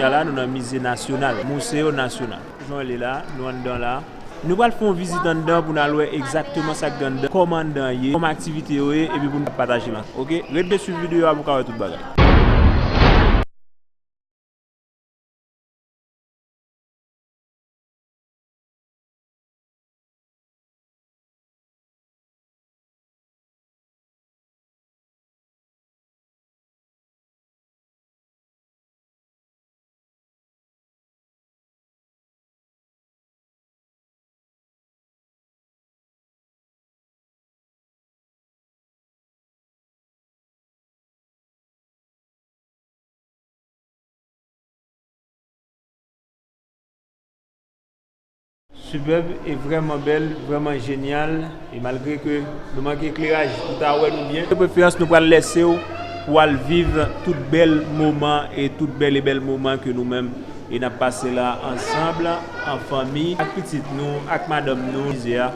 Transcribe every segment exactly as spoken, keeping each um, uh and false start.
La, nou nan mize nasyonal, Museo Nacional. Jan w li la, nou anndan la. Nou pral fè yon vizit anndan pou n al wè egzakteman sa k gen anndan, kòman anndan ye, kòman aktivite yo ye, epi pou n pataje l ansanm. Oke? Rete swiv videyo a pou w ka wè tout bagay. Superbe e vrèman bèl, vrèman jenyal. E malgre ke nou manke ekleraj pou ta wè nou byen, de preferans nou pral lèse w pou al viv tout bèl moman e tout bèl e bèl moman ke nou menm e n ap pase la ansanm, an fanmi, ak pitit nou, ak madanm nou, mize a.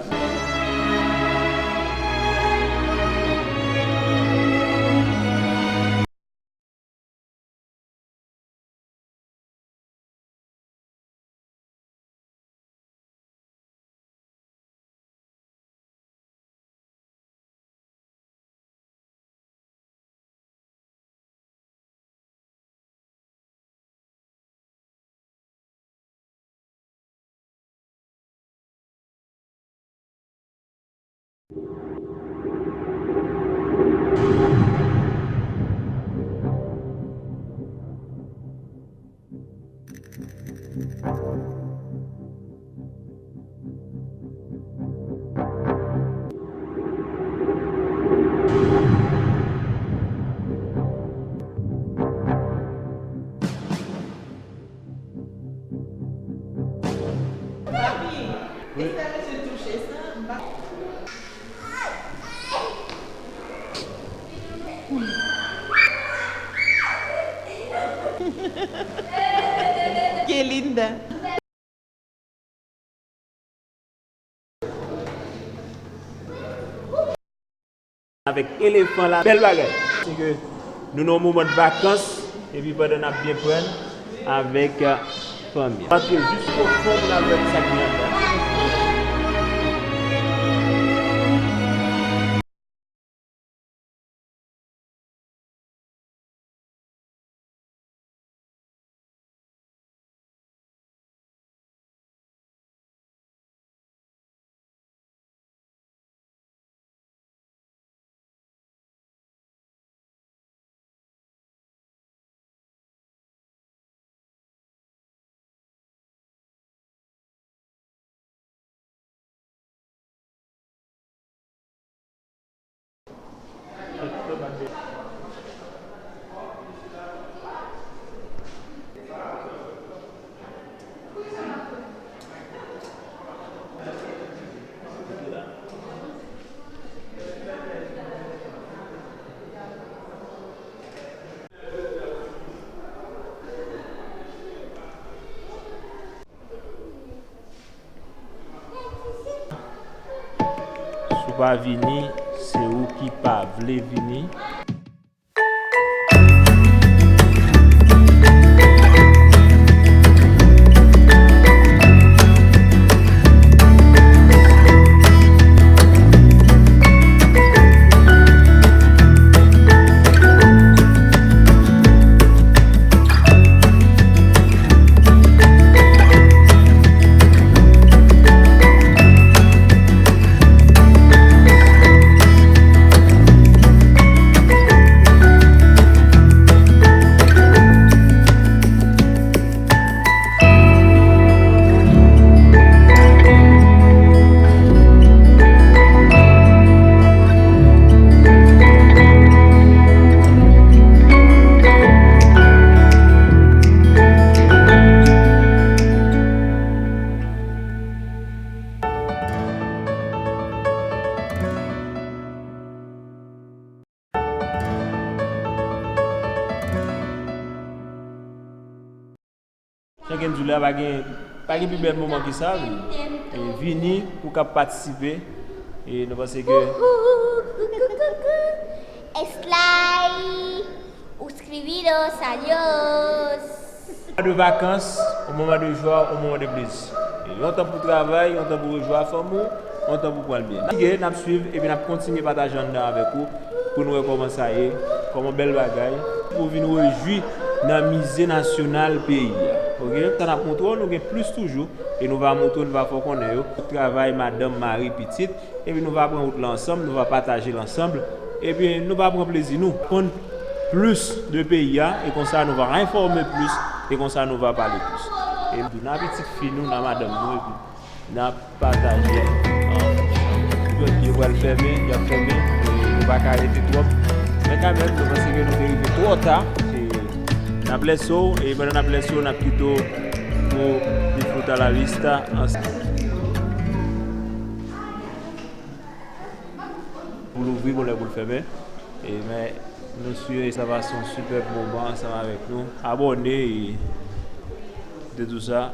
Papi, wi. Èske misye touche sa? M pa. Ke linda. Avèk elefan la, bèl bagay. Se ke nou nan yon moman de vakans, epi pandan n ap byen pran avèk, euh, fanmi. Antre jis o fon pou n al wè sa ki anndan. Si w pa vini, se ou ki pa vle vini. Jan ke m di w la, pa gen, pa gen pi bèl moman ke sa, wi. E vini pou w kab patisipe. E nou panse ke Uhu, kuku, kuku. Estoy suscribidos, adios. De vacances, un moment de joie, un moment de plaisir. Yon tan pou travay, yon tan pou rejwi fanmi w, yon tan pou pran l byen. N ap swiv epi n ap kontinye pataje anndan avèk ou pou n wè kòman sa ye, kòman bèl bagay. Pou vin rejwi nan mize nasyonal peyi a. Oke? Sa n ap montre w, nou gen plis toujou e nou va montre w, nou va fè w konnen yo. Travay madanm, mari, pitit. Epi nou va pran wout la ansanm, nou va pataje l ansanm, epi nou va pran plezi nou. Konn plis de peyi a, e konsa nou va enfòme plis, e konsa nou va pale plis. E nou, nan pitit fi nou, nan madanm nou, epi n ap pataje. Yo, yo pral fèmen, y ap fèmen, e nou pa ka rete twòp. Men kanmenm, nou panse ke nou te rive twò ta. E n ap lèse w, e pandan n ap lèse w, n ap kite w pou disfruta la vista. Pou l ouvri, gon lè pou l fèmen. E, men, nou swete sa va se yon sipèb moman ansanm avèk nou. Abòne e de tou sa.